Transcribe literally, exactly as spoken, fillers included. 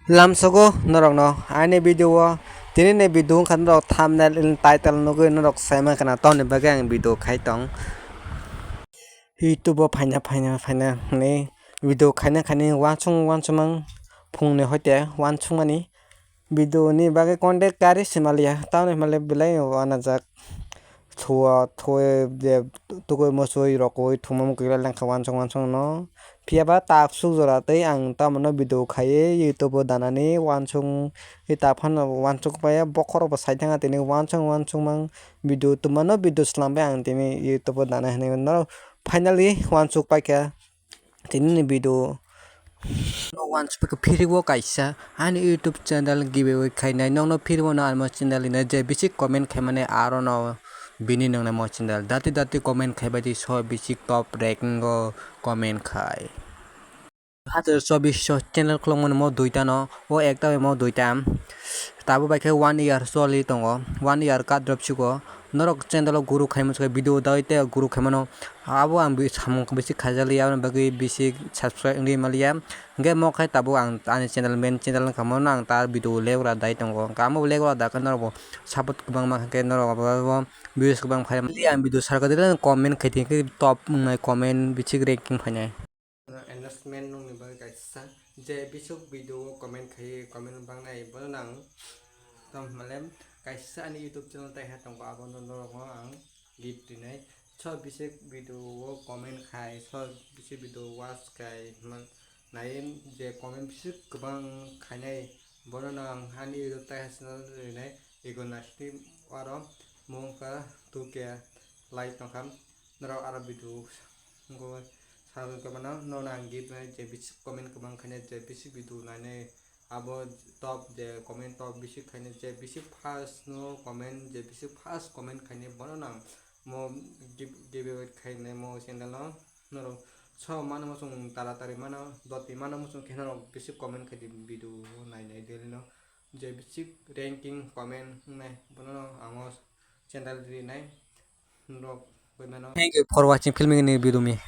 Lamsogo norokno ani video o, tini ni video wngkha norok thumbnail, title nugwi norok sai mankha na, tamoni bagwi ang video khai tong. YouTube o phaina phaina phaina hinwi video khaina khaina uansuk uansukmang, phungni hoite uansukmani video ni bagwi content gari se manliya, tamoni hinmale belai uanajak. Thua thoi je tukui muchui rokui thumung kwlai langkha uansuk uansuk no. Phiya ba taksuk jora tei ang tamo no video khaiwi YouTube o danani uansuk, tei ta phano uansuk paiya bokhorok bo sai thangya tini uansuk uansuk mang video twmano video slam bai ang tini YouTube o dana hinwi norok finally uansuk paikha. Tini ni video no uansuk paikha phiri o kaisa ani YouTube channel giveaway khainai, nokno phiri o no ani channel ni je bisi comment khaimani aro no bini nongnai mo channel dati dati comment khaibai di so bisi top ranking o comment khai. Hajar chobbish channel khulukmani mo duita no, o ekta bai mo duita. Tabuk bai khe one year choli tongo, one year cut drop siko. Norok channel o guru khai muchung khe video dai tei guru khai mano. Abo ang bi samung bisi khaijak liya, aboni bagwi bisi subscribe wngwi maliya. Hwnkhe mo khai tabuk ang ani channel, main channel wngkha, mono ang ta video legra dai tongo. Hwnkhe amo legra da khe norok bo support kwbangma khe norok abo views kwbang phai mali. Ang video sarkha dile comment khai di, top wngnai comment bisi ranking phainai. Announcement nokni bagwi kaisa je bisuk video o comment khai comment bangnai bono nang tong male kaisa ani YouTube channel taiha tongo abono norokno ang gift rinai. So bisik video o comment khai so bisik video watch khai man nai je comment bisik kwbang khainai bono nang ani YouTube taiha channel rinai ego nasti aro mungka tuke like tongkha norok aro video ngo Sagon kwbangno nono ang gift nai je bisi comment kwbang khainai je bisi video nainai abo top je comment top bisi khainai je bisi first no comment je bisi first comment khainai bono nang mo gift giveaway khainai mo channel no norok so mano muchung tara tari mano doti mano muchung khe norok bisi comment khai di video nainai daily no je bisi ranking comment wngnai bono no ang o channel rinai norok bai mano. Thank you for watching filming ni video me.